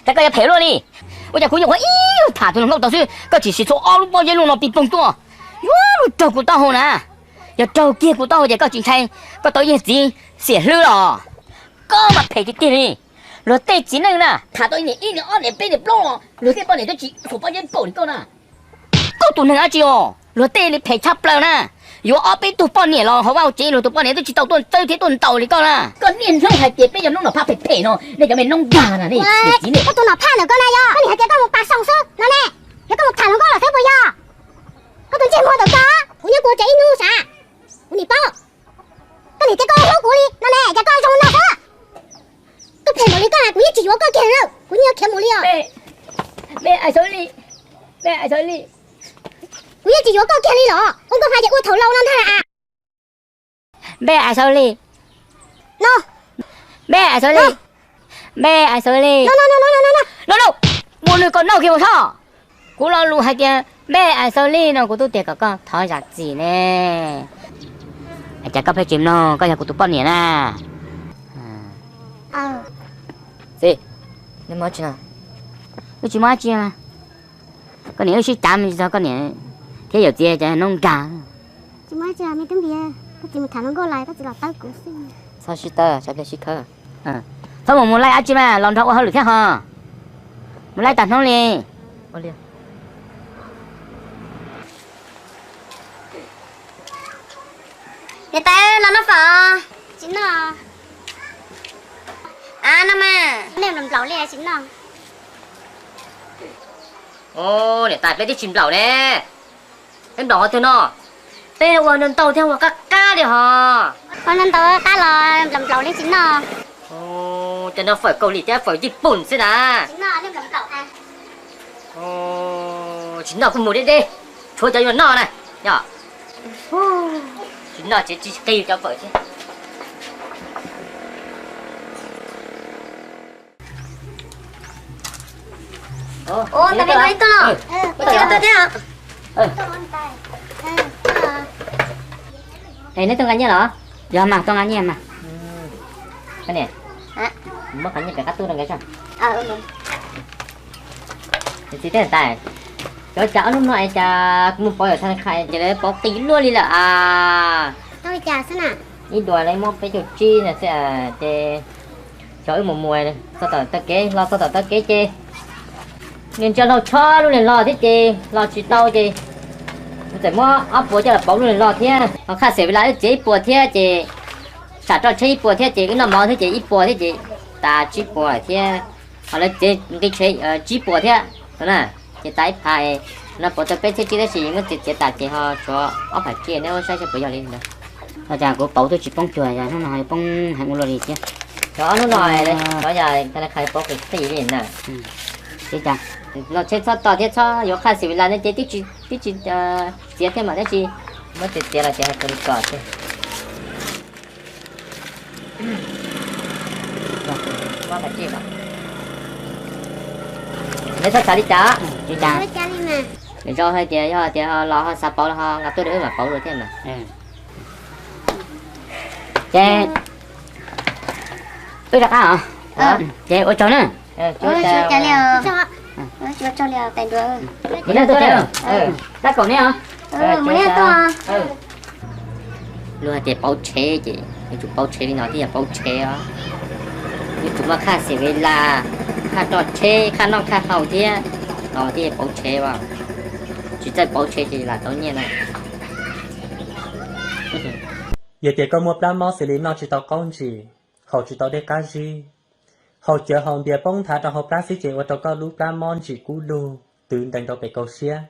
Cas koj yuav phem luaj li? Ua cas kuv nyuam qhuav ib lub tham tus hluas nkauj tod xwb koj tsis siv txhua ob lub pob zeb luaj no pig poog tuaj, yuav luag raug kuv taub hau na. Yog raug kiag kuv taub hau ces koj tsis ntshai, koj tau ib yawg txiv xiam hlwb los? Koj mas phem tiag tiag li. Luag tej txiv neej na tham tau niam ib niam ob niam peb niam plaub los luag tej poj niam twb tsis xuas pob zeb npaum li koj na. Koj tus neeg dab tsi os, luag tej li phem tshaj plaws na. Yuav ob peb tug poj niam los hauv vaj hauv tsev luag tus poj niam twb tsis tau tuaj txawb thiab tuaj ntaus li koj na. Koj niaj hnub hais tias peb yog noob no phaj phem phem no, nej cov me noob nkag na, niam txiv ne. Koj tus nom phaj ntawm koj na yog koj niam hais tias koj mus pas xoo xwb no ne, yog koj mus tham hluas nkauj los xwb puas yog? Koj tus ntsej muag ntawm koj, kuv nyob kuv tsev ib hnub sav, kuv niam paub. Koj niam tias koj hlub kuv li no ne, cas koj zoo no xwb? Koj phem npaum li koj na, kuv yeej tsis yuav koj kiag li, kuv yeej yuav khiav mus li os. Kuv yeej tsis yuav koj kiag li los, ua nkauj hla ces ua thaum laus no ntag las. Npe Ais Xaus Lis. No. Npe Ais Xaus Lis. Npe Ais Xaus Lis. No no, mus nws kom noj kiag mus soj. Kuv lo lus hais tias npe Ais Xaus Lis no kuv twb tias kom koj thov zam txim ne. Cas koj pheej tsis mloog, koj yog kuv tus poj niam na. Xi, neb muaj dab tsi no? Wb tsis muaj dab tsi. Koj niam wb sib cav me ntsis txog koj niam thiab yawm txiv cov noob nkag. Tsis muaj dab tsi me tub npiav, koj txiv mus tham hluas nkauj lawm koj txiv los tawb kuv xwb. Txhob sib tawb, sawv daws sib khawb. Txhob mus mus laij dab tsi mas los nrog ua hauj lwm thiab ho. Mus laij tag hnub li. Niam tais, los noj fawm. Tsis noj. Av, noj mas. Nej nplaum li tsis noj. Niam tais, peb twb tsis nplaum ne. Peb nplaum qhov twg no? Peb ua ntau ntau thiab ua qab qab li ho. Ua ntau ntau qab los nplaum nplaum li tsis noj. Ces noj fawm Kaus Lim thiab fawm Nyij Pooj xwb na. Tsis noj kuj mus deb deb, tshuav cov yuav noj na. Yog tsis noj ces tsis qi cov fawm thiab. Ua ntej no ib tug no. Ua ntej no thiab. Es neb tuaj nqa nyiaj los? Yog mas, tuaj nqa nyiaj mas. Muab qhov nyiaj pem qab tub rau nkawd tso. Txiv, tej tais, cov cas ob hnub no es cas kuv mus pauv yam thaj khais ces lawv pauv qis luaj li lawm as. Ib duas lawv muab peb caug tsib na xwb ces xyov wb mus mus txog tom taw kev, los txog tom taw kev ces nws ntsia hlau tshob lub niag los thiab ces los tsis tau ces kuv txawm muab ob puas coj los pauv lub niag los thiab. Ho khaj xim vis las wb txiav ib puas thiab ces tsam roj tsheb ib puas thiab ces wb noj mov thiab ces ib puas thiab ces tas tsib puas lawm thiab. Ho lawv txiav nqi tshev tsib puas thiab no na, ces tas ib phav no pauv tau peb txhiab tsib tab sis muab txiav txiav tas ces ho tshuav ob phav tsib, neb muab saib saib puas yog li ntawd. Cas kuv pauv twb tsis poob cuag, yog hnub no yuav poob heev ua luaj li thiab. Cov ob hnub no, cov yog thaj khais pauv qis qis li na. Los tsheb txhob to thiab txhob yuav khaj xim vis las no ces twb tsis txiav thiab mas tab sis muab txiav txiav los ces hais tau li ko thiab. Neb txhob xav li cas, li cas. Nws zoo hais tias yog tias los ho xav pauv los ho nqa tuaj rau wb mam pauv dua thiab mas. Ces wb rov qab os. Ces ua tsaug na. Ua tsaug li os. Ua tsaug li os tais nruas. Tab kaum neb os. Mus neb tuaj. Luag hais tias pauv tsheb ces yuav tsum pauv tsheb li no thiab, yog pauv tsheb os, yuav tsum muaj khaj xim vis las, khaj roj tsheb, khaj noj khaj haus thiab, no thiaj pauv tsheb as. Tsis txawj pauv tsheb ces lam tau nyiaj na. Yog tias koj muaj plab mob xws li noj tsis tau qaub ntsis, haus tsis tau dej qab zib, haus cawv haus npias poob nthav rau hauv plab xwb ces ua rau koj lub plab mob ntsim kub lug twv ntees rau pem kaum siab.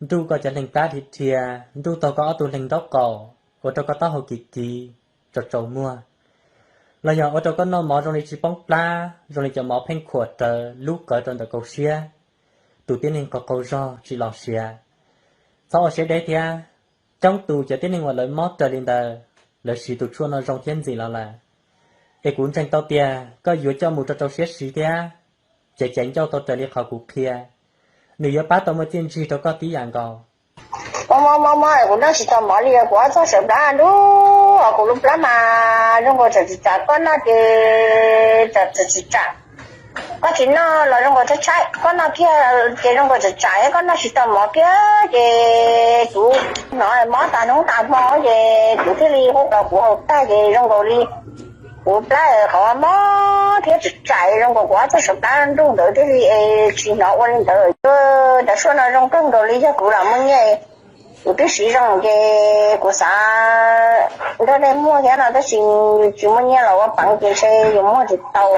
Nruj koj cov leeg plab dhia dhia, nruj taug koj ob tug leeg nraub qaum, ua rau koj taub hau kiv kiv, tsaus tsaus muag. Los yog ua rau koj noj mov zoo li tsis poob plab, zoo li cov mov pheej khuam rawv lub qawv rau ntawm kaum siab, tus tib neeg qaug qaug zog tsis los siav. Txhob ua siab deb thiab. Coob tus cov tib neeg uas lawv mob raws li ntawd, lawv siv tus tshuaj no zoo thiab ntxim los lawm. Es kuv ntseeg tau tias koj yuav coj mus rau rau siab siv thiab, ces caiv ncauj tau raws li qhov kuv qhia, nws yuav pab tau muaj txiaj ntsig rau koj tib yam nkaus. Mob mob mob mob, kuv noj tsis tau mov li, kuv ob txoj sawv plab nruj, kuv lub plab mas zoo nkaus tsam tsis tsam, koj noj ces tsam tsis tsam. Koj tsis noj los zoo nkaus tshaib tshaib, koj noj kiag ces zoo nkaus tsam tsam, koj noj tsis tau mov kiag ces kuv hnov mob tas hnub tas hmo ces kuv thiaj li hu los kuv haus tag ces zoo nkaus li kuv plab qhov mob thiab tsam tsam zoo nkaus kuv ob tug saum plab nruj ntawd thiaj li tsis hnov ua li ntawd. Cov suab no zoo kawg nkaus li, yog kuv los muaj nyiaj, kuv twb siv zoo ces kuv xav nrog nej muag thiab no, tab sis yus tsis muaj nyiaj los ua peev ces ntshe yus muag tsis tau.